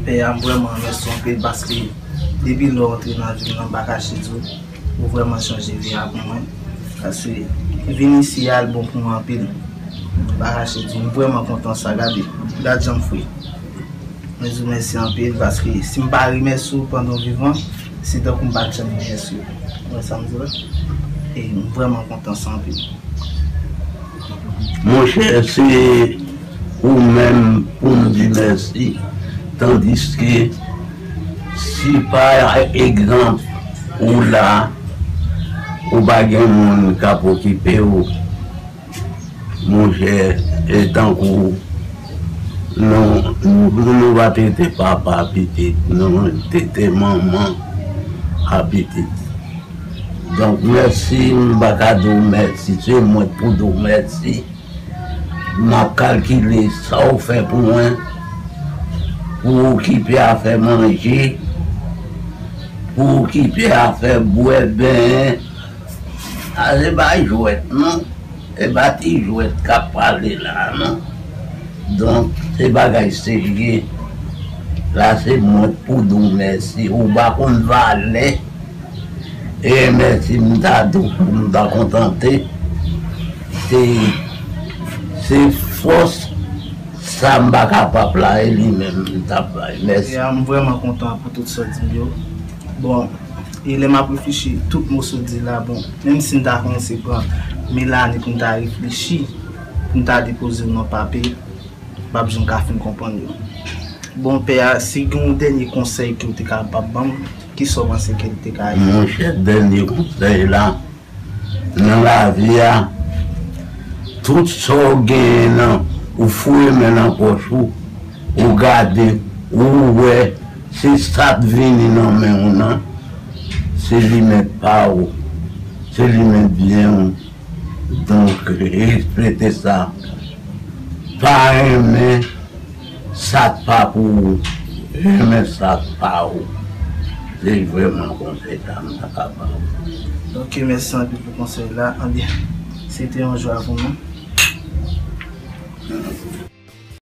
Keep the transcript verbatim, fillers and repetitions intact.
Pè a, m vrèman remèsye w anpil paske depi lè w antre nan vi m nan, m pa kache di w, ou vrèman chanje vi a pou mwen. Paske vin isi a, l bon pou mwen anpil. M pa kache di w, m vrèman kontan sa. Gade, gad jan m fre. Mwen di w mèsi anpil paske si m pa remèsye w pandan w vivan, se tankou m pa t janm remèsye w. Ou wè sa m di w la? E m vrèman kontan sa anpil. Monchè, se ou menm pou m di mèsi, tandiske si pa egzanp ou la, ou pa gen moun k ap okipe w. Monchè, e tankou nou, nou, nou pa te te papa pitit, nou te te manman a pitit. Donk, mèsi, m pa ka di w mèsi, se mwen k pou di w mèsi. M ap kalkile sa w fè pou mwen, pou w okipe afè manje, pou w okipe afè bwè, benyen. A, se pa jwèt, non. Se pa ti jwèt k ap pale la, non. Donk, se bagay serye. La, se mwen k pou di w mèsi. Ou pa konn valè. E mèsi m ta di w pou m ta kontante. Se, se fòs sa m pa kapab la, e li menm m t ap bay. Mèsi. Ya, m vrèman kontan pou tout sa w di m yo. Bon, e lè m ap reflechi tout mo sa w di la, bon, menm si m ta kòmanse pran mil ane pou m ta reflechi, pou m ta depoze yo nan papye, m p ap janm ka fin konprann yo. Bon, pè a, si gen yon dènye konsèy ke w te kapab ban m, kisa w panse ke l te ka ye? Monchè, dènye konsèy la, nan lavi a, tout sa w genyen nan, ou foure men nan pòch ou, ou gade, ou wè, se sa k vini nan men w nan, se li menm pa w, se li menm byen w. Donk, respekte sa. Pa renmen sa k pa pou ou, renmen sa k pa ou. Se vrèman konsèy sa m ta ka ba w. Ok, mèsi anpil pou konsèy la. Anbyen, se te yon jwa pou mwen.